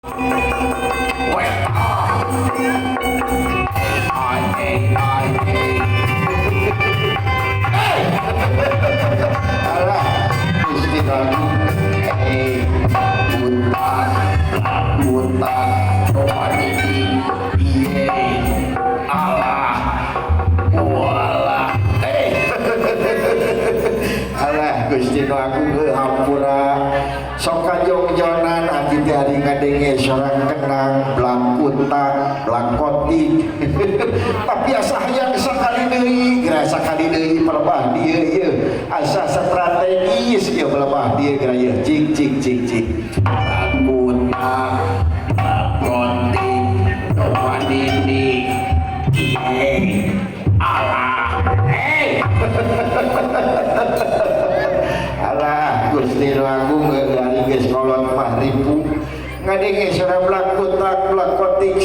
Weta. I A I A. Alah, Gusti Agung. Eh, buta, buta, coba ini, iye, alah, walah, eh. Alah, Gusti Agung hampura. Sok kajongjonan abdi teh ari ngadenge sorang kenang blangkutak, blangkotik. Tapi asa hayang sakali deui, geura sakali deui pelebah dieu ieu. Asa strategis ieu pelebah dieu geura ieu. Cik cik cik cik. Blangkutak, blangkotik, coba dindi, iye, alah, eh. Alah, Gusti Nu Agung ari geus kolot mah ripu. Ngadenge sora blangkutak, blangkotik.